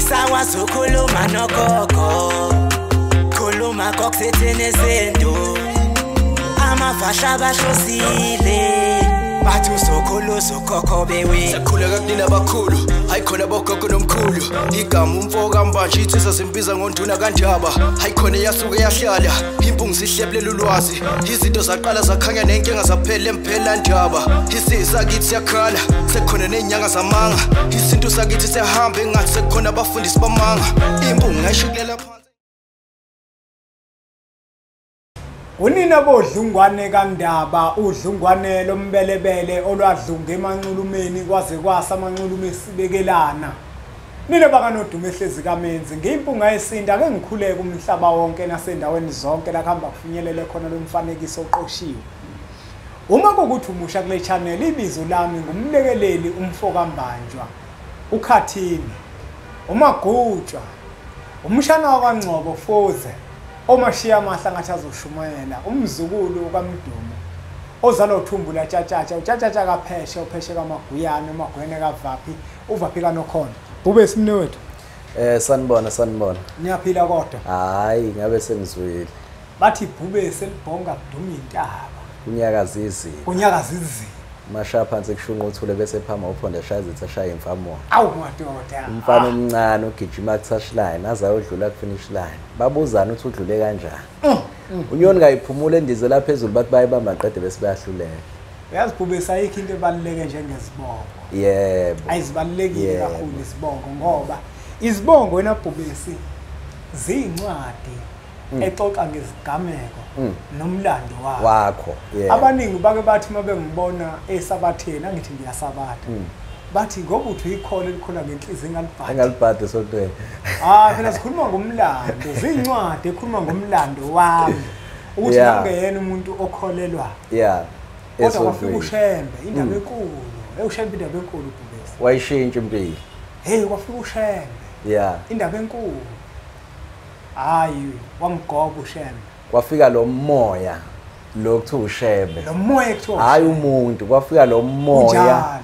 Angisakwazi ukukhuluma nogogo, khuluma kokusithini izinto. Amafasha bahlosile, bathi usokhulu usokhokho bewe. Sakhuleka kunina abakhulu, hayi khona bogogo nomkhulu. Igama umfo kaMbanje insizwa zimbiza ngonduna kaNdaba. Hayi khona yasuke yahlala, impungu zihlebulela ulwazi. Izinto zaqala zakhanya nenkinga zaphela emphela ndaba. Isizwe sakithi siyakhala, sekukhona nezinyanga zamanga. Isintu sakithi siyahamba engathi sekukhona abafundisi bamanga. Impungu ngayishukulela phansi. Unina bodlungwane kaNdaba, udlungwane lombelebele olwadlunga emanxulumeni kwaze kwasa amanxulume esibekelana. Nina bakanodumo ehlezi kaMenzi, ngiyimpunga yesintu ake ngikhuleke umhlaba wonke nasendaweni zonke la kuhamba kufinyelele khona lo mfanekiso oqoshiwe. Uma kukuthi umusha kule channel, ibizo lami ngumlekeleli umfokaMbanjwa, uKhathini, uMagutshwa, umshana wakwaNgcobo Foze, omashiya amahla ngathi azoshumayela, umzukulu kaMdumo ozalwa uThumbula Tshatshatsha, uTshatshatsha kaPheshe, uPheshe kaMaguyane, uMaguyane kaVaphi, uVaphi kaNokhona. Bhubesi mne wethu. Sanibona, sanibona. Niyaphila kodwa? Hayi, ngabe sengizwile. Bathi Bhubesi elibhonga kuduma intaba. Kunyakaza izulu. Kunyakaza izulu. Masha phansi kushunqa uthule bese phama uphonda shaya izithi ashaya imfamoya. Awu madoda. Umfana omncane ugijima ku touchline aze ayodlula ku finish line. Babuzana ukuthi udlule kanjani. Unyoni kayiphumula endizela phezulu bathi bayibamba qede bese bayahluleka. Uyazi Bhubesi ayikho into ebaluleke njengezibongo. Yebo. Ayizibalulekile kakhulu izibongo ngoba izibongo wena Bhubesi ziyincwadi exoxa ngezigameko nomlando wakho. Yeah. Abaningi bake bathi uma bengibona esabatheni angithi ngiyasabatha. Bathi ngoba uthi ikholo elikhula ngenhliziyo engalibhadi. Engalibhadi esontweni. Ah phela sikhuluma ngomlando, ziyincwadi ekhuluma ngomlando wami. Ukuthi ngingeyena umuntu okholelwa. Yeah. Kodwa kwafika uShembe, indaba enkulu. UShembe indaba enkulu Bhubesi. Wayishintsha impilo. Hey kwafika uShembe. Yeah. Indaba enkulu. Hayi wamgoba uShembe. Kwafika lo moya lo kuthiwa uShembe. Lo moya kuthiwa hayi umuntu, kwafika lo moya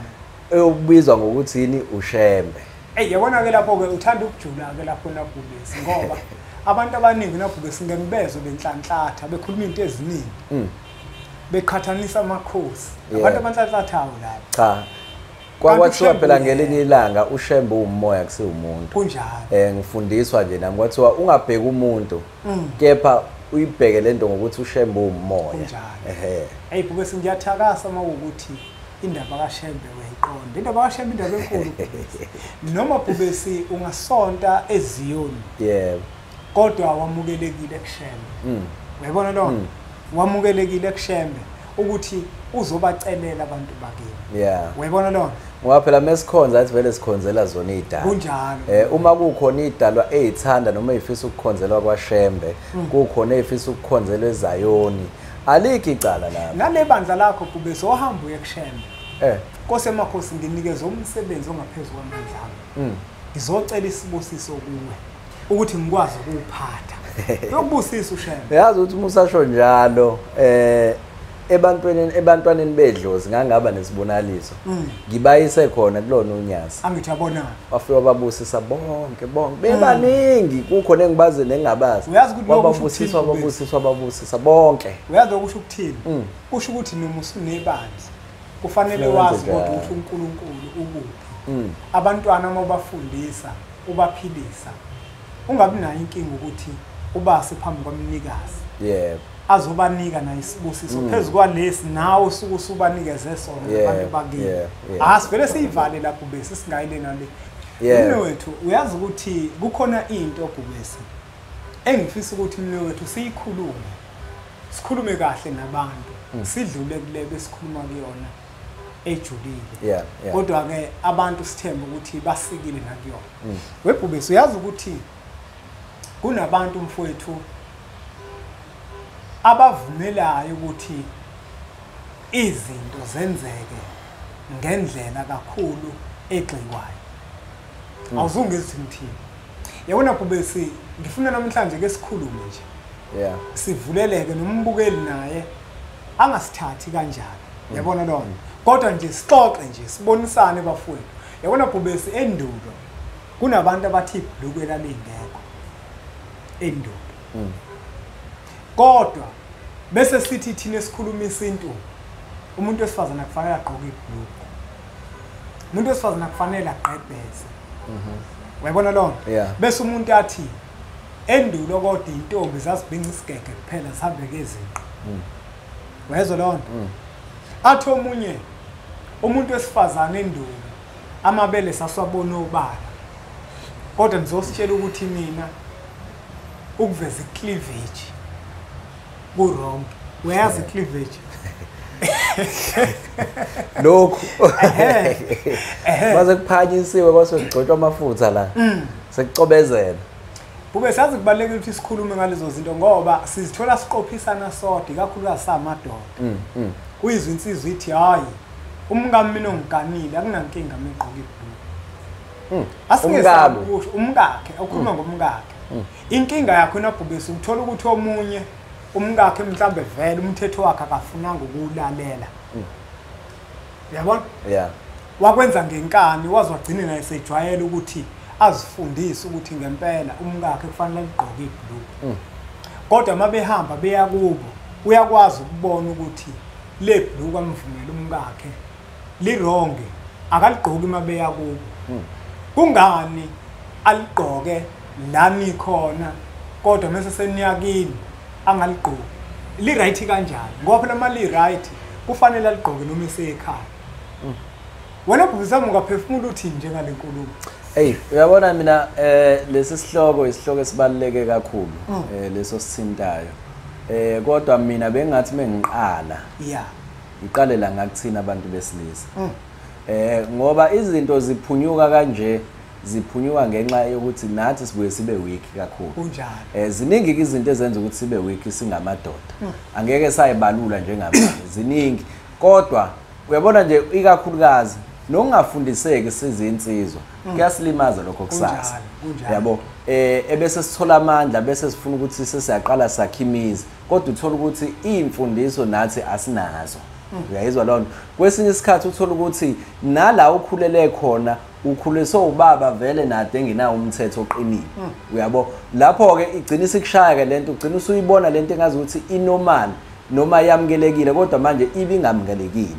obizwa ngokuthi yini uShembe. Ey yabona ke lapho ke uthanda ukujula ke lapho naBhubesi ngoba abantu abaningi naBhubesi ngembezwe benhlanhlatha bekhuluma into eziningi. Beqhathanisa amakhosi. Abantu abanhlanhlathayo lapho. Cha. Kwathiwa phela ngelinye ilanga uShembe umoya kusiwumuntu. Kunjalo. Ngifundiswa nje nami kwathiwa ungabheki umuntu kepha uyibheke lento ngokuthi uShembe umoya. Kunjalo. Ehe. Hey Bhubesi ngiyathakasa mawukuthi indaba kaShembe uyayiqonda. Indaba kaShembe indaba enkulu Bhubesi. Noma Bhubesi ungasonta eZiyoni. Yebo. Kodwa wamukelekile kuShembe. Uyabona lo? Wamukelekile kuShembe ukuthi uzobacelela abantu bakini. Yeah. Uyabona lo? Ngoba phela mesikhonza athi vele sikhonzela zona idalwa. Kunjalo. Uma kukhona idalwa ezithanda noma ezifisa ukukhonzelwa kwaShembe, kukhona ezifisa ukukhonzelwa eZayoni. Alikho icala lapho. Nale bandla lakho Bhubesi ohamba uye kuShembe. Nkosi emakhosi nginikeze umsebenzi ongaphezulu kwamandla ami. Ngizocela isibusiso kuwe ukuthi ngikwazi ukuphatha. Uyokubusisa uShembe. Uyazi ukuthi uma usasho njalo ebantwaneni bedlozi ngangaba nesibonaliso. Ngibayise khona kulona unyazi. Angithi yabona. Bafika babusisa bonke bonke. Bebaningi kukhona engibazi nengingabazi. Uyazi ukuthi babusiswa babusiswa babusisa bonke. Uyazi okusho ukuthini? Kusho ukuthi noma usunebandla kufanele wazi kodwa ukuthi uNkulunkulu ukuphi. Abantwana uma ubafundisa ubaphilisa ungabi nayo inkinga ukuthi ubase phambi kwamnikazi. Yebo. Azobanika na isibusiso phezu kwalesi nawe usuke usubanikeze sona abantu bakini. Asivele siyivale lapho bese singayile nale. Mne wethu uyazi ukuthi kukhona into Bhubesi engifisa ukuthi mne wethu siyikhulume. Sikhulume kahle nabantu. Sidlule kule besikhuluma kuyona ejulile. Kodwa ke abantu sithemba ukuthi basikile nakuyona. WeBhubesi uyazi ukuthi kunabantu mfowethu abavumelayo ukuthi izinto zenzeke ngendlela kakhulu egxekwayo. Awuzungithi ngithini. Yabona Bhubesi ngifuna namhlanje ke sikhulume nje. Yeah. Sivuleleke nombukeli naye angasithathi kanjalo. Yabona lona. Kodwa nje sixoxe nje sibonisane bafowethu. Yabona Bhubesi endulo Kunabantu abathi ibhulukwe lalingekho endulo. Kodwa bese sithi thina esikhuluma isintu, umuntu wesifazane akufanele agqoke ibhulukwe. Umuntu wesifazane akufanele agqebheze. Uyabona lona? Bese umuntu athi endulo kodwa intombi zazibhinca isigege kuphela zihambe ngezinqa. Wezwa lona? Athi omunye umuntu wesifazane endulo amabele saswabona obala. Kodwa ngizositshela ukuthi mina ukuveza icleavage ku wrong. Uyazi icleavage? Lokhu baze kuphanyisiwe kwase kugcotshwa amafutha la. Sekucobezela. Kube sazi kubalekile ukuthi sikhulume ngalezo zinto ngoba sizithola siqophisana sodwa ikakhulukazi samadoda. Uyizwa insizwa ithi hayi umngami mina ongiganile akunankinga migqoka ibhulukwe. Asingesabi ukusho umkakhe ukhuluma ngomkakhe. Inkinga yakho inabhubesi uthola ukuthi omunye umkakhe mhlambe vele umthetho wakhe akafunanga ukulalela. Uyabona? Yeah. Wakwenza ngenkani wazwagcina naye sejwayele ukuthi azifundise ukuthi ngempela umkakhe kufanele agqoke ibhulukwe. Kodwa mabehamba beya kubo uyakwazi ukubona ukuthi le bhulukwe amvumela umkakhe li wrong, akaligqoki mabeya kubo. Kungani aligqoke lami khona kodwa mase seniyakini angaligqoki? Li right kanjani? Ngoba phela uma li right kufanele aligqoke noma esekhaya. Wena bhubisami ungaphefumula uthi njengale nkulumo. Hey, uyabona mina lesi sihloko isihloko esibaluleke kakhulu leso sithintayo. Kodwa mina bengathi mengiqala. Yeah. Ngiqale la ngakuthina abantu besilisa. Ngoba izinto ziphunyuka kanje ziphunyuka ngenxa yokuthi nathi sibuye sibe weak kakhulu. Kunjalo. Ziningi izinto ezenza ukuthi sibe weak singamadoda. Angeke sayibalula njengamanje ziningi. Kodwa uyabona nje ikakhulukazi nokungafundiseki sizinsizwa kuyasilimaza lokho kusasa. Yabo ebese sithola amandla bese sifuna ukuthi sesiyaqala sakhimiza kodwa uthola ukuthi imfundiso nathi asinazo. Uyayizwa lona? Kwesinye isikhathi uthola ukuthi nala ukhulele khona ukhuliswe ubaba vele nade engenawo umthetho oqinile. Uyabo lapho ke igcina isikushaya ke lento ugcina usuyibona lento engazi ukuthi inormal noma yamukelekile kodwa manje ibingamukelekile.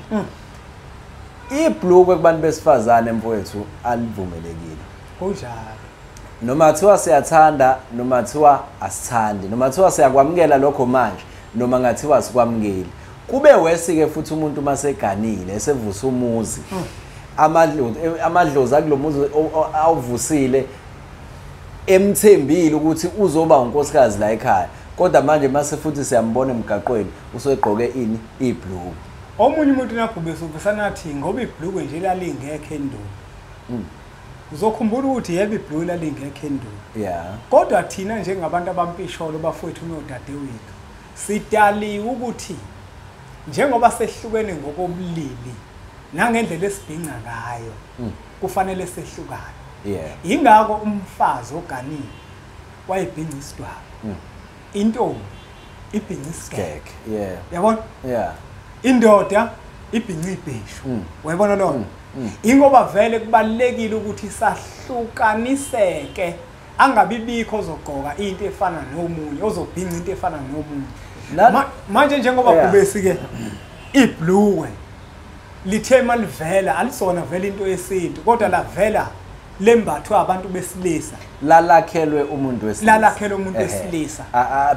Ibhulukwe kubantu besifazane mfowethu alivumelekile. Kunjalo. Noma thiwa siyathanda noma thiwa asithandi noma thiwa siyakwamukela lokho manje noma ngathiwa sikwamukeli. Kube wesike futhi umuntu maseganile esevusa umuzi. Amadlozi akulomuzi awuvusile emthembile ukuthi uzoba unkosikazi la ekhaya. Kodwa manje mase futhi siyambona emgaqweni usegqoke ini ibhulukwe. Omunye umuntu nabhubesi ubesanathi ngoba ibhulukwe nje lalingekho endulo. Uzokhumbula ukuthi yebo ibhulukwe lalingekho endulo. Yeah. Kodwa thina njengabantu abampisholo bafowethu nodadewethu sidaliwe ukuthi njengoba sehlukene ngokobulili nangendlela esibhinca ngayo kufanele sehlukane. Yeah. Ingakho umfazi oganile wayebhinca isidwaba. Intombi ibhinca isigege. Yeah. Yabona? Yeah. Indoda ibhinca ibheshu. Uyabona lona? Ingoba vele kubalekile ukuthi sahlukaniseke angabibikho ozogqoka into efana nomunye ozobhinca into efana nomunye. Manje njengoba bhubesi ke ibhulukwe lithe malivela alisona vele into yesintu kodwa lavela lembathwa abantu besilisa. Lalakhelwe umuntu wesilisa. Lalakhelwe umuntu wesilisa.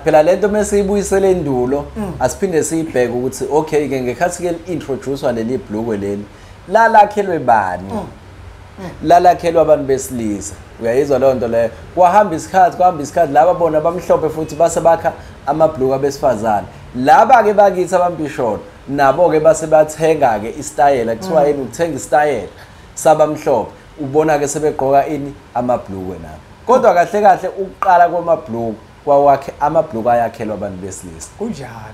Phela lento mesiyibuyisele endulo asiphinde siyibheke ukuthi okay ke ngekhathi ke introducewa leli bhlukwe leli lalakhelwe bani? Lalakhelwe abantu besilisa. Uyayizwa leyo nto leyo. Kwahamba isikhathi laba bona bamhlophe futhi base bakha amabhluku abesifazane. Laba ke bakithi abampisholo nabo ke base bathenga ke isitayela kuthiwa yini ukuthenga isitayela sabamhlophe. Ubona ke sebegqoka ini amabhlukwe nabo. Kodwa kahle kahle ukuqala kwamabhluku kwawakhe amabhluku ayakhelwa abantu besilisa. Kunjalo.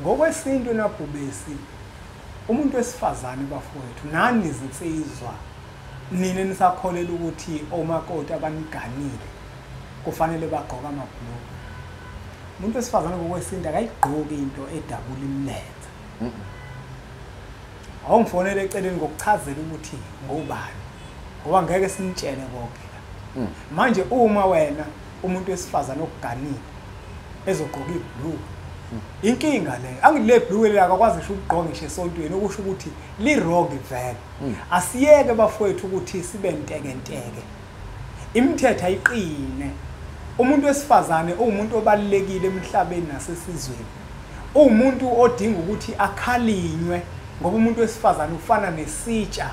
Ngokwesintu nabhubesi umuntu wesifazane bafowethu nani izinsizwa nina nisakholela ukuthi omakoti abaniganile kufanele bagqoke amabhluku. Umuntu wesifazane ngokwesintu akayigqoki into edabula imilenze. Awungifonele eceleni ngokuchazela ukuthi ngobani ngoba ngeke sinitshele konke. Manje uma wena umuntu wesifazane okuganile ezogqoka ibhlue, inkinga leyo angile blue le akakwazi ngisho ukugqoka ngisho esontweni, okusho ukuthi li wrong vele. Asiyeke bafowethu ukuthi sibe ntekenteke, imithetho ayiqine. Umuntu wesifazane uwumuntu obalulekile emhlabeni nasesizweni, uwumuntu odinga ukuthi akhalinywe, ngoba umuntu wesifazane ufana nesitsha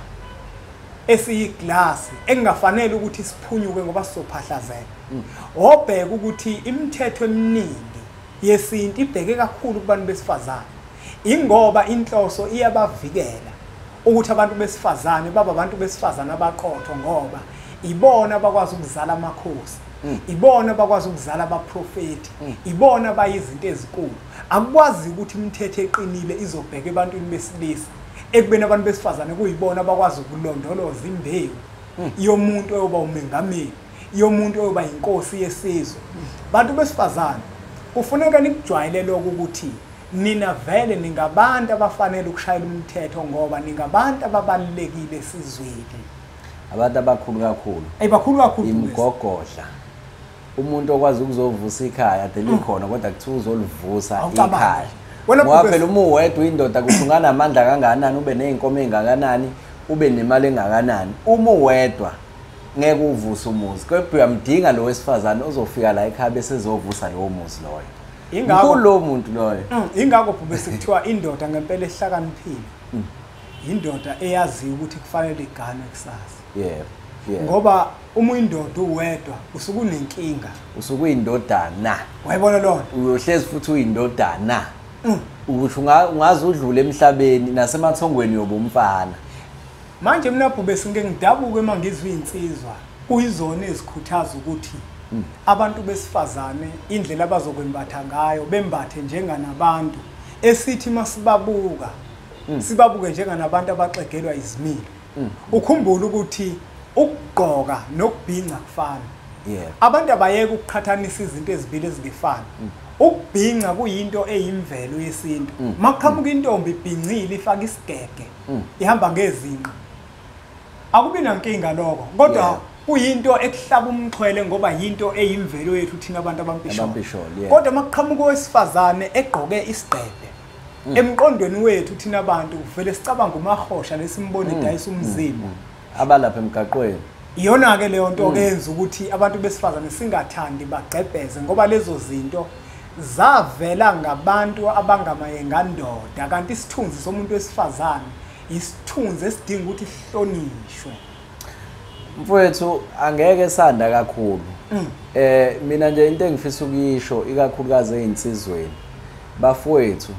esiyiglasi engafanele ukuthi siphunyuke ngoba sizophahlazeka. Obheka ukuthi imithetho eminingi yesintu ibheke kakhulu kubantu besifazane, ingoba inhloso iyabavikela ukuthi abantu besifazane baba abantu besifazane abaqotho, ngoba ibona abakwazi ukuzala amakhosi, ibona abakwazi ukuzala abaprofeti, ibona bayizinto ezinkulu. Akukwazi ukuthi imithetho eqinile izobheka ebantwini besilisa ekubeni abantu besifazane kuyibona abakwazi ukulondoloza imbewu yomuntu oyoba umengameli, yomuntu oyoba inkosi yesizwe. Bantu besifazane kufuneka nikujwayele lokho ukuthi nina vele ningabantu abafanele ukushayela umthetho, ngoba ningabantu ababalulekile esizweni, abantu abakhulu kakhulu. Ayibakhulu kakhulu, imigogodla. Umuntu okwazi ukuzovusa ikhaya ade likhona, kodwa kuthiwa uzolivusa ikhaya. Ngoba phela uma uwedwa indoda kuthi unganamandla kangakanani, ube ney'nkomo ey'ngakanani, ube nemali engakanani, uma uwedwa ngeke uvuse umuzi. Kodwa uyamdinga lo wesifazane ozofika la ekhaya bese ezovusa lowo muzi loyo. Ingakho lo muntu loyo. Ingakho bese kuthiwa indoda ngempela ehlakaniphile indoda eyaziyo ukuthi kufanele iganwe kusasa. Yebo. Yeah. Ngoba uma uyindoda uwedwa usuke unenkinga, usuke uyindodana. Wayibona lona, uyohlezi futhi uyindodana. Ukuthi ungaze udlule emhlabeni nasemathongweni yobumfana. Manje mina Bhubesi ngike ngidabuke uma ngizwa insizwa kuyizona ezikhuthaza ukuthi abantu besifazane indlela abazokwembatha ngayo bembathe njenganabantu esithi masibabuka sibabuke njenganabantu abaxegelwa izimilo. Ukhumbule ukuthi ukugqoka nokubhinca kufana. Abantu abayeke ukuqhathanisa izinto ezibili ezingefani. Ukubhinca kuyinto eyimvelo yesintu. Makuqhamuka intombi ibhincile ifaka isigege ihamba ngezinqa, akubi nankinga lokho, kodwa kuyinto ekuhlaba umxhwele ngoba yinto eyimvelo yethu thina abantu abampisholo. Kodwa makuqhamuka owesifazane egqoke isigqebhe, emqondweni wethu thina abantu vele sicabanga umahosha lesimbone edayisa umzimba abalapha emgaqweni. Iyona ke leyo nto kenza ukuthi abantu besifazane singathandi bagqebheze, ngoba lezo zinto zavela ngabantu abangamayengandoda, kanti isithunzi somuntu wesifazane isithunzi esidinga ukuthi sihlonishwe. Mfowethu angeke sanda kakhulu. Mina nje into engifisa ukuyisho ikakhulukazi ezinsizweni, bafowethu,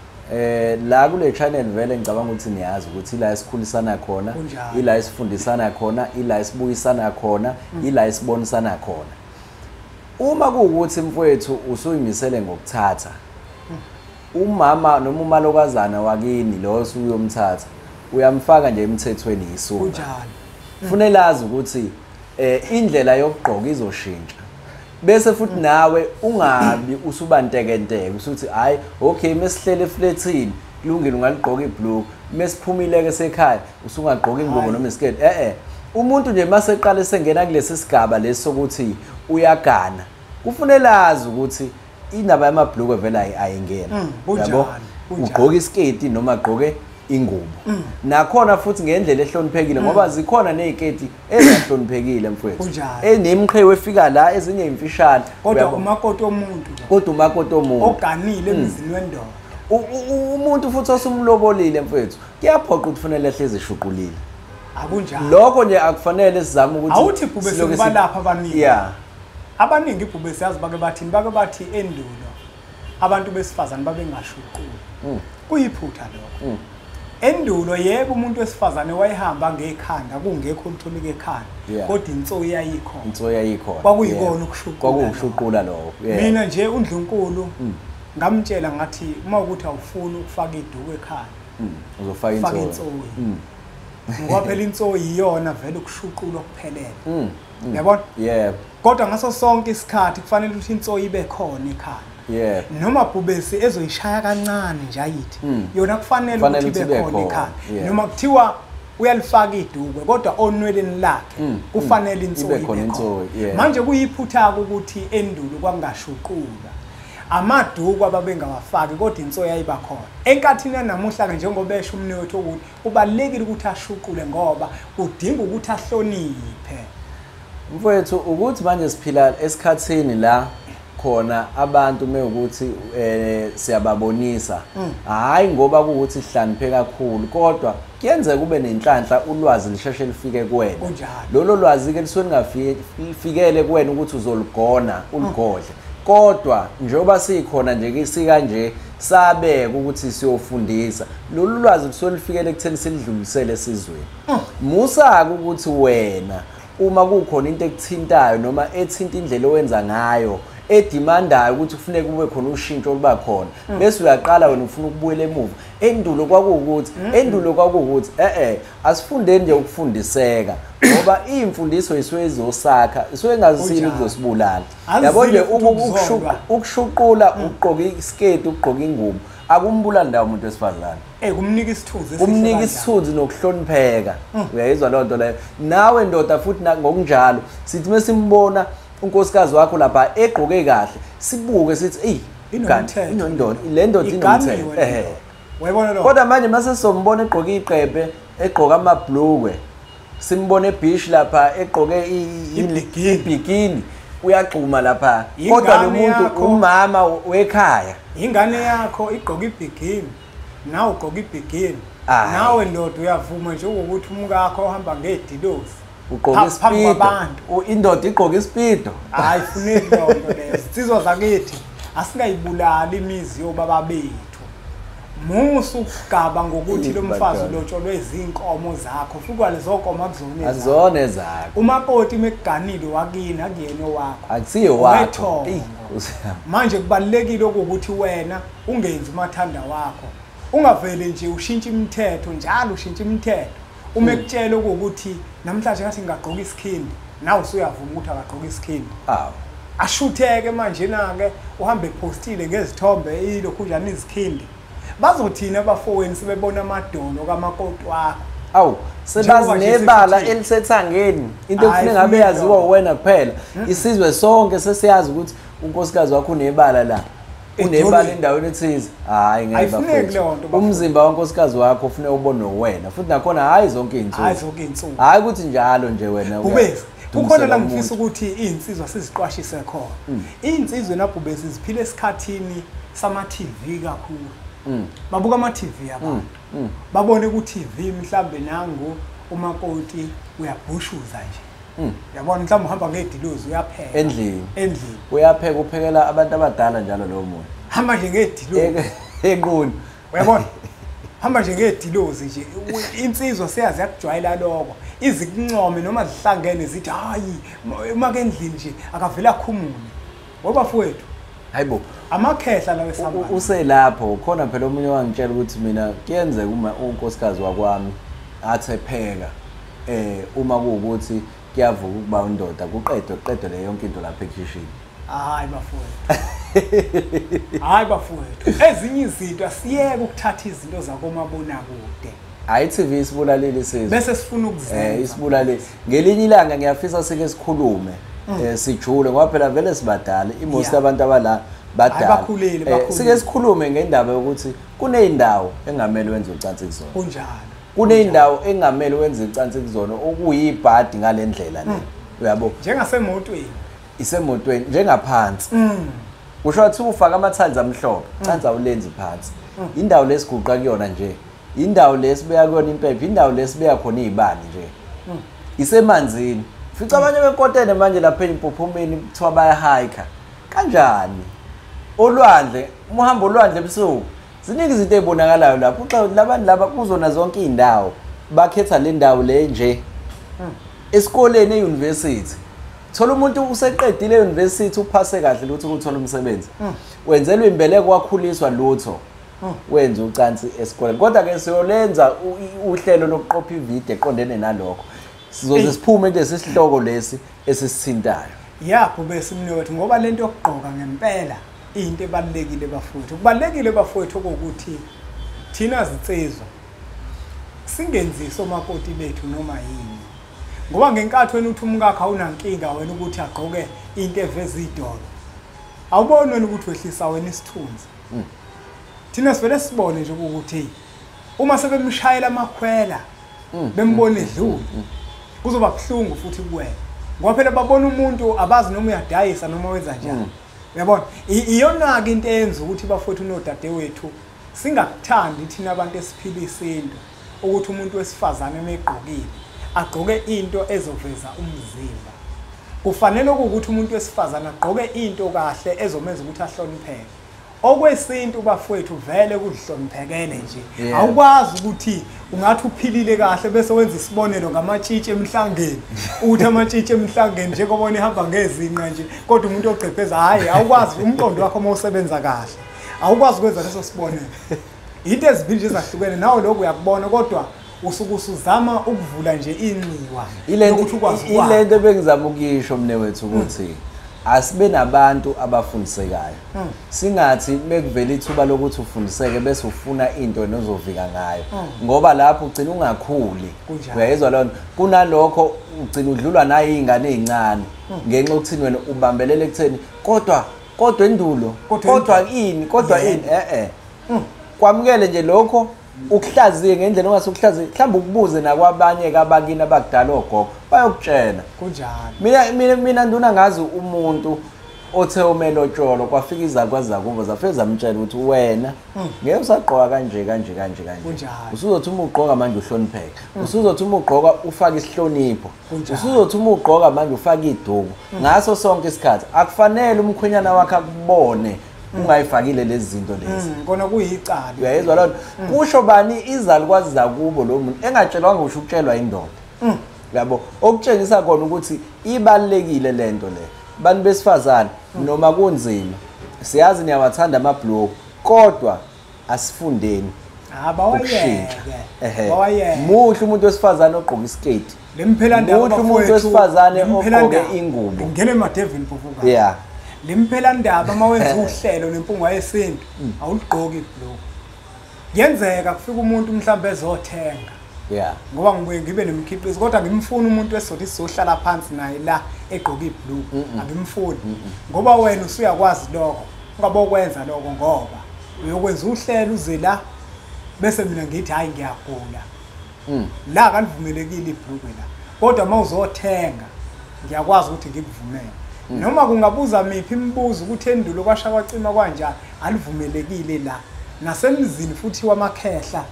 la kule channel vele ngicabanga ukuthi niyazi ukuthi ila esikhulisana khona, ila esifundisana khona, ila esibuyisana khona, ila esibonisana khona. Uma kuwukuthi mfowethu usuyimisele ngokuthatha umama noma umalokazana wakini lo osuyomthatha, uyamfaka nje emthethweni yisuka. Kufanele azi ukuthi indlela yokugqoka izoshintsha. Bese futhi nawe ungabi usuba ntekenteke usuthi hayi okay mesihlele eflatini kulungile ungaligqoka iblue, mesiphumile ke sekhaya usungagqoka ingubo noma isiketi. Umuntu nje maseqala esengena kulesi sigaba lesokuthi uyagana, kufanele azi ukuthi indaba yamabhlukwe vele ayingena. Yabo, ugqoka isiketi noma agqoke ingubo. Nakhona futhi ngendlela ehloniphekile, ngoba zikhona neziketi ezihloniphekile mfowethu, enemqhewe efika la, ezinye imfishane. Kodwa umakoti omuntu, kodwa umakoti omuntu oganile emzini wendoda, umuntu futhi osumlobolile mfowethu, kuyaphoqa ukuthi kufanele ehlezi eshuqulile. Akunjalo lokho nje, akufanele sizame ukuthi awuthi Bhubesi kubalapha abaningi. Abaningi iBhubesi yazi bake bathini, bake bathi endulo abantu besifazane babengashuquli. Kuyiphutha lokho. Endulo yebo umuntu wesifazane wayehamba ngekhanda kungekho lutho ekhanda, kodwa insoyi yayikhona. Insoyi yayikhona. Kwakuyikona ukushuqula. Kwakuwushuqula lokho. Mina nje uNdlunkulu ngamtshela ngathi uma ukuthi awufuni ukufaka iduku ekhanda, uzofaka insoyi. Ngoba phela insoyi iyona vele ukushuqulwa kuphelele. Uyabona? Yebo. Kodwa ngaso sonke isikhathi kufanele ukuthi insoyi ibe khona ekhanda. Noma Bhubesi ezoyishaya kancane nje ayithi yona kufanele ukuthi ibe khona ekhanda. Noma kuthiwa uyalifaka idukwe kodwa onweleni lakhe kufanele insoyi Ibe khona ibe insoyi, yeah. Manje kuyiphutha ukuthi endulo kwangashuqulwa amaduku ababengawafaki kodwa insoyi ayiba khona. Enkathini yanamuhla ke njengoba esho umnewethu ukuthi kubalekile ukuthi ashuqule ngoba kudinga ukuthi ahloniphe. Mfowethu, ukuthi manje siphila esikhathini la khona abantu mewukuthi siyababonisa, hayi ngoba kuwukuthi sihloniphe kakhulu, kodwa kuyenzeka kube nenhlanhla ulwazi lisheshe lifike kuwena. Kunjalo. Lolo lwazi ke lisuke lingafikele kuwena ukuthi uzoligona uligodle, kodwa njengoba sikhona nje sikanje sabeka ukuthi siyofundisa lolu lwazi lisuke lifikele ekutheni silidlulisele esizweni. Musa ukuthi wena uma kukhona into ekuthintayo noma ethinta indlela owenza ngayo edimandayo ukuthi kufuneka kube khona ushintsho oluba khona, bese uyaqala wena ufuna ukubuyela emuva. Endulo kwakuwukuthi asifundeni nje ukufundiseka, ngoba imfundiso isuke izosakha, isuke ingazisile ukuzosibulala. Yabo nje ukushuqula, ukugqoka isiketi, ukugqoka ingubo, akumbulali ndawo umuntu wesifazane. Kumnika isithunzi, kumnika isithunzi nokuhlonipheka. Uyayizwa leyo nto leyo. Nawe ndoda futhi ngokunjalo, sithi mesimbona unkosikazi wakho lapha egqoke kahle, sibuke sithi eyi kanti inondoda le ndoda inomthetho. Uyabona lo. Kodwa manje mase sombona egqoke iqephe, egqoka amabhlukwe, simbone ebeach lapha egqoke ibikini, uyagxuma lapha, kodwa lo muntu umama wekhaya. Ingane yakho igqoke ibikini, nawe ugqoke ibikini, nawe ndoda uyavuma nje ukuthi umkakho uhamba ngedilosi, ugqoke ispeedo, indoda igqoke ispeedo. Hayi funeki leyo nto leyo. Insizwa zakithi asingayibulali imizi yobaba bethu. Musa ukugaba ngokuthi lo mfazi ulotsholwe izinkomo zakho, futhi lezo nkomo akuzona ezakho. Ezakho. Umakoti mekuganile wakini akuyena owakho. Akusiye wakho. Manje kubalekile ukuthi wena ungenzi umathanda wakho. Ungavele nje ushintshe imithetho njalo, ushintshe imithetho. Uma ekutshela ukuthi namhlanje ngathi ngingagqoka isikhindi, nawe usuyavuma ukuthi akagqoke isikhindi. Ashutheke manje na-ke uhambe epostile ngezithombe ilokhu njani izikhindi. Bazothina abafowenu sebebona amadolo kamakoti wakho. Awu, sebazi nebala elisethangeni, into ekufuneka ngabe yaziwa wena kuphela. Isizwe sonke sesiyazi ukuthi unkosikazi wakho unebala la, unebala endaweni ethize. Hayi ngeke bafowethu, umzimba wankosikazi wakho ufuneka ubonwe wena, futhi nakhona hayi zonke izinsuku. Hayi zonke izinsuku. Hayi ukuthi njalo nje wena. Bhubesi, kukhona la ngifisa ukuthi izinsizwa siziqwashise khona. Izinsizwa nabhubesi ziphila esikhathini sama-TV kakhulu. Babuka ama-TV abantu, babone ku-TV mhlambe nangu umakoti uyabhushuza nje. Yabona mhlawumbe uhamba ngedilozi uyapheka endlini. Endlini uyapheka, uphekela abantu abadala njalo lowo muntu. Hamba nje ngedilozi enqunu. Uyabona, hamba nje ngedilozi nje. Insizwa seyazi yakujwayela lokho, izikuncome noma zihlangene zithi hayi uma ke endlini nje akavela akhumule. Ngoba mfowethu, hayibo, amakhehla lawo esihamba uselapho khona phela. Omunye wangitshela ukuthi mina kuyenzeka uma unkosikazi wakwami athi epheka, uma kuwukuthi kuyavuka ukuba indoda kuqedwe le yonke into lapha ekhishini. Hayi bafowethu, hayi bafowethu, ezinye izinto asiyeke ukuthatha izinto zakomabonakude. Hayi, i-TV isibulalile isizwe, bese sifuna ukuzenza. Isibulalile. Ngelinye ilanga ngiyafisa sike sikhulume sijule, ngoba phela vele sibadala, imost abantu abala badala. Sike sikhulume ngendaba yokuthi kuneyindawo engamele wenze ucansi kuzona. Kunjalo. Kuneyindawo engamele wenze ucansi kuzona okuyibhadi ngalendlela le. Uyabo? Njengasemotweni. Isemotweni njengaphansi. Kusho ukuthi ufaka amathanzi amhlophe, cansi awulenzi phansi. Indawo lesiguqa kuyona nje, indawo lesibeya kuyona impepho, indawo lesibeya khona izibani nje. Isemanzini. Fica abanye benkotene manje lapha empophomeni kuthiwa bayahike. Kanjani? Olwandle, uma uhamba olwandle ebusuku, ziningi izinto ezibonakalayo lapho. Uxa labantu laba kuzona zonke izindawo, bakhetha le ndawo le nje. Esikoleni e-university, thola umuntu useqedile e-university, uphase kahle lutho ukuthola umsebenzi. Wenzelwa imbeleko, wakhuliswa lutho. Wenza ucansi esikoleni. Kodwa ke siyolenza uhlelo lokuqopha ividiyo eqondene nalokho. Sizoze siphume kulesi sihloko lesi esisithintayo. Yapho bese umnewethu, ngoba lento yokugqoka ngempela into ebalulekile bafowethu. Kubalulekile bafowethu ukuthi thina zinsizwa Singenzisi omakoti bethu noma yini. Ngoba ngenkathi wena uthi umkakho awunankinga wena ukuthi agqoke into eveza idolo. Awuboni wena ukuthi wehlisa wena isithunzi. Thina sivele sibone nje ukuthi uma sebemshayela amakhwela bembone edlula kuzoba buhlungu futhi kuwena. Ngoba phela babona umuntu abazi noma uyadayisa noma wenza njani. Uyabona? Iyona ke into eyenza ukuthi bafowethu nodadewethu singakuthandi thina abantu esiphila isintu ukuthi umuntu wesifazane emegqokile agqoke into ezoveza umzimba. Kufanele ukuthi umuntu wesifazane agqoke into kahle ezomenza ukuthi ahlonipheke. Okwesintu bafowethu vele kuzihloniphekele nje. Awukwazi ukuthi ungathi uphilile kahle bese wenza isibonelo ngamatshitshi emhlangeni. Uthi amatshitshi emhlangeni njengoba ihamba ngezinqa nje kodwa umuntu ogqebheza hayi awukwazi umqondo wakho uma usebenza kahle. Awukwazi ukwenza leso sibonelo. Into ezibili nje ezahlukene nawe lokho uyakubona kodwa usuke usuzama ukuvula nje inxiwa ukuthi ukwazi ukwakha. Ilento ebengizama ukuyisho mne wethu ukuthi asibe nabantu abafundisekayo. Singathi mekuvela ithuba lokuthi ufundiseke bese ufuna into enozovika ngayo. Ngoba lapho ugcina ungakhuli. Uyayizwa lona kunalokho ugcina udlulwa nayi ingane ezincane ngenxa yokuthi wena ubambelele ekutheni kodwa endulo kodwa ini kodwa ini Kwamukele nje lokho ukuhlaziye ngendlela ongasukuhlaziye mhlawumbe ukubuze nakwabanye abakini abakudala ogogo bayokutshela. Kunjalo. Mina nduna ngazi umuntu othe umelotsholo kwafika izakwazi zakubo zafika zamtshela ukuthi wena ngeke usagqoka kanje kanje kanje kanje. Usuzothi uma ugqoka manje uhlonipheke. Usuzothi uma ugqoka ufake isihlonipho. Usuzothi uma ugqoka manje ufake iduku. Ngaso sonke isikhathi akufanele umkhwenyana wakhe akubone ungayifakile lezi zinto lezi. Kona kuyicala. Uyayizwa lona. Kusho bani izalukwazi zakubo lo muntu engatshelwanga ngisho ukutshelwa indoda. Yabo okutshengisa khona ukuthi ibalekile lento le. Bantu besifazane noma kunzima siyazi niyawathanda amabhloku kodwa asifundeni. Bawayeke. Bawayeke. Muhle umuntu wesifazane ogqoka isketi. Lemphelandaba muhle umuntu wesifazane ogqoke ingubo. Ngene emadevini mpofuka. Yeah. Lemphelandaba uma wenza uhlelo nempunga yesintu awuligqoki ibhloku. Kuyenzeka kufika umuntu mhlawumbe ezothenga. Yeah. Ngoba ngibuye ngibe nemikhiqizo kodwa ngimfuna umuntu wesothi sizohlala phansi naye la egqoka ibhloku angimfuni. Ngoba wena usuyakwazi lokho. Ungabokwenza lokho ngoba uyokwenza uhlelo uze la bese mina ngithi hayi ngiyagula. La kalivumelekile ibhloku la. Kodwa uma uzothenga ngiyakwazi ukuthi ngikuvumele. Noma kungabuza miphi imibuzo ukuthi endulo kwasha kwacima kanjani alivumelekile la. Nasemzini futhi wamakhehla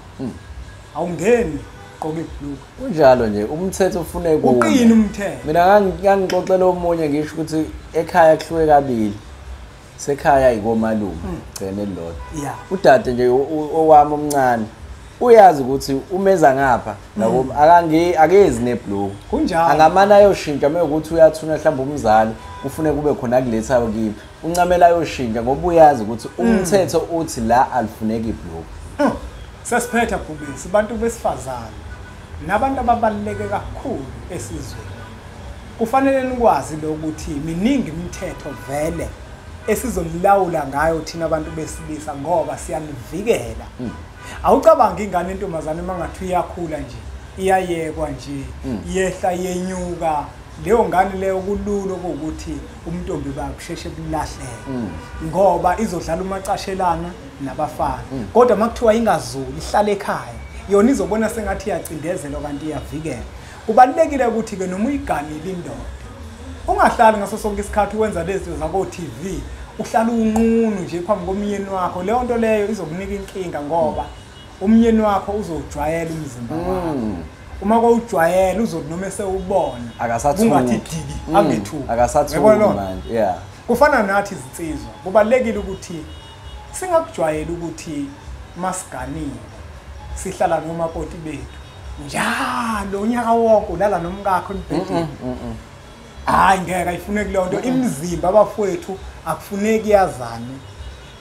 awungeni gqoka ibhluku. Kunjalo nje umthetho ufune kuwe. Uqini umthetho. Mina ngangixoxela omunye ngisho ukuthi ekhaya kuhluke kabili. Sekhaya ikomalume gcene elilodwa. Udade nje owami omncane uyazi ukuthi umeza ngapha labo akezi nebhluku. Kunjalo. Angamana ayoshintsha mekuthi uyathuna mhlawumbe umzali ufune kube khona kulethayo kimi. Uncamela ayoshintsha ngoba uyazi ukuthi umthetho uthi la alifuneki ibhluku. Sesiphetha Bhubesi, abantu besifazane nabantu ababaluleke kakhulu esizweni. Kufanele nikwazi lokuthi miningi imithetho vele esizomlawula ngayo thina abantu besilisa ngoba siyanivikela. Awucabangi ingane intombazane mangathi iyakhula nje, iyayekwa nje, iyehla iyenyuka. Leyo ngane leyo kulula ukuthi umntombi bakusheshe kulahleke ngoba izodlala umacashelana nabafana. Kodwa makuthiwa ingazuli ihlale ekhaya yona izobona sengathi iyacindezelwa kanti iyavikela. Kubalulekile ukuthi ke noma uyiganile indoda ungahlali ngaso sonke isikhathi wenza lezi zinto zako TV uhlala unqunu nje phambi komyeni wakho. Leyo nto leyo izokunika inkinga ngoba umyeni wakho uzojwayela umzimba wakho. Uma kwawujwayela uzothi noma esewubona akasathuki diki angethuki akasathuki manje. Yeah. Kufana nathi izinsizwa kubalekile ukuthi singakujwayeli ukuthi masiganile sihlala nomakoti bethu njalo unyaka wonke ulala nomkakho embhedeni. Hayi ngeke ayifuneki leyo nto. Imizimba abafowethu akufuneki yazane.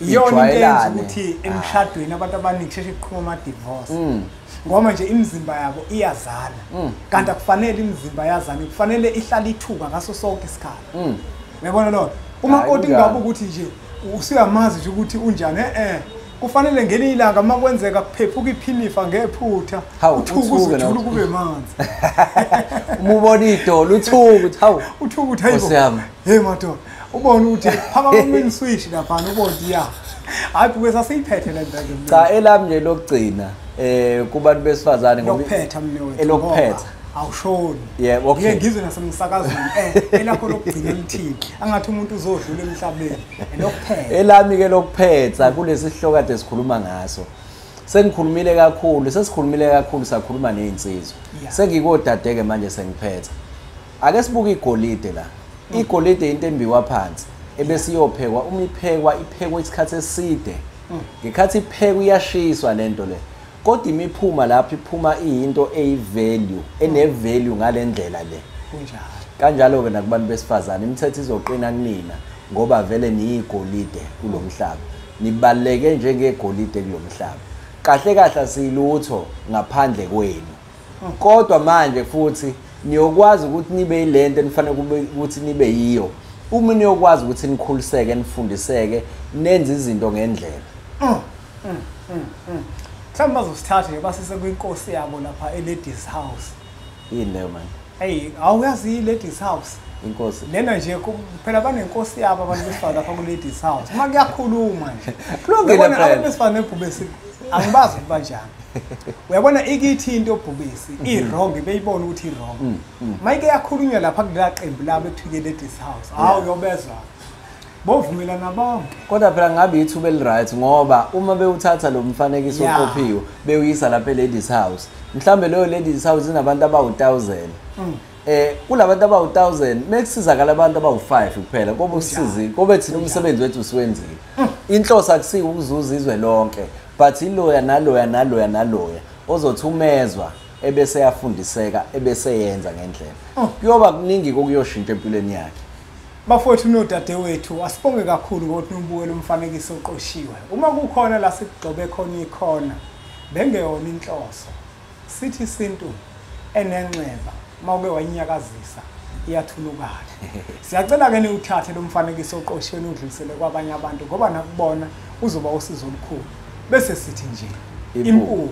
Iyona into eyenza ukuthi emshadweni abantu abaningi sheshe kuqhuma ama-divorce. Ngoba nje imizimba yabo iyazana. Kanti akufanele imizimba yazane, kufanele ihlale ithuka ngaso sonke isikhathi. Uyabona lona? Umakoti ngabe ukuthi nje usuyamazi nje ukuthi unjani Kufanele ngelinye ilanga uma kwenzeka kuphephuka iphinifa ngephutha, uthuke uzujula kube manzi. Uma ubona idolo uthuke ukuthi hawu, uthuke ukuthi hayibo. Hey madoda, ubone ukuthi phaka kuma switch lapha ubone ya. Hayi buke sasiyiphethe le nto. Cha, elami nje lokugcina kubantu besifazane ngoba lokuphetha mina wethu. Elokuphetha. Awushoni. Yebo, okay. Ngike ngizwe nasemsakazweni elakho lokugcina lithini. Angathi umuntu uzodlula emhlabeni. Elokuphetha. Elami ke lokuphetha kulesi sihloko kade sikhuluma ngaso. Sengikhulumile kakhulu, sesikhulumile kakhulu sakhuluma nezinsizwa. Sengikodade ke manje sengiphetha. Ake sibuke igolide la. Igolide into embiwa phansi ebese iyophekwa, uma iphekwa iphekwa isikhathi eside. Ngekhathi iphekwa iyashiswa lento le. Kodwa imiphuma lapho iphuma iyinto eyivalue, ene-value ngalendlela le. Kunjalo. Kanjalo ke nakubantu besifazane imithetho izoqina kunina ngoba vele niyigolide kulomhlaba. Nibaleke njengegolide kulomhlaba. Kahle kahle siyilutho ngaphandle kwenu. Kodwa manje futhi niyokwazi ukuthi nibe yilento enifanele kube ukuthi nibe yiyo. Uma niyokwazi ukuthi nikhuliseke, nifundiseke, nenze izinto ngendlela. Mhlawumbe bazosithatha nje basise kwinkosi yabo lapha e-Ladies House. Yini leyo manje? Hey, awuyazi i-Ladies House? Inkosi. Lena nje phela banenkosi yabo abantu besifazane lapha ku-Ladies House. Uma kuyakhuluma nje. Kulungile phela. Abantu besifazane nebhubesi angibazi ukuthi banjani. Uyabona ikithi into obhubesi i-wrong beyibona ukuthi i-wrong. Mayike yakhulunywa lapha kulela qembu labo ekuthiwa Ladies House. Hawu uyobezwa. Bovumelana bonke. Kodwa phela ngabe ithuba eli-right ngoba uma bewuthatha lo mfanekiso oqophiwe bewuyisa lapha e-Ladies House, mhlambe leyo Ladies House inabantu abawu-1000. Kulabantu abawu-1000 mekusizakala abantu abawu-5 kuphela kobe usizile, kobe thina umsebenzi wethu usiwenzile. Inhloso akusiyo ukuzuza izwe lonke, but iloya naloya naloya naloya ozothumezwa ebese yafundiseka ebese yenza ngendlela. Kuyoba kuningi kokuyoshintsha empilweni yakhe. Bafowethu nodadewethu, asibonge kakhulu ngokuthi nibukele umfanekiso oqoshiwe. Uma kukhona la sikugxobe khona ikhona, bengeyona inhloso. Sithi isintu enenxeba mawuke wayinyakazisa iyathulukala. Siyacela ke niwuthathe lo mfanekiso oqoshiwe niwudlulisele kwabanye abantu ngoba nakubona uzoba usizo olukhulu. Bese sithi nje impunga.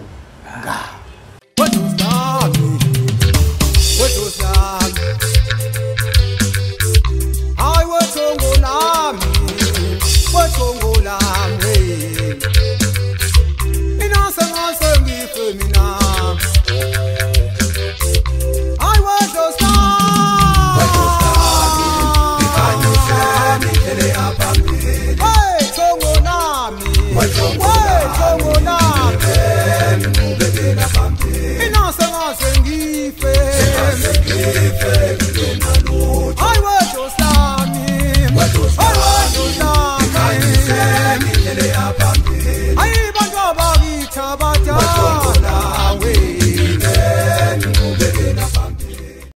Ay, bantu abakithi.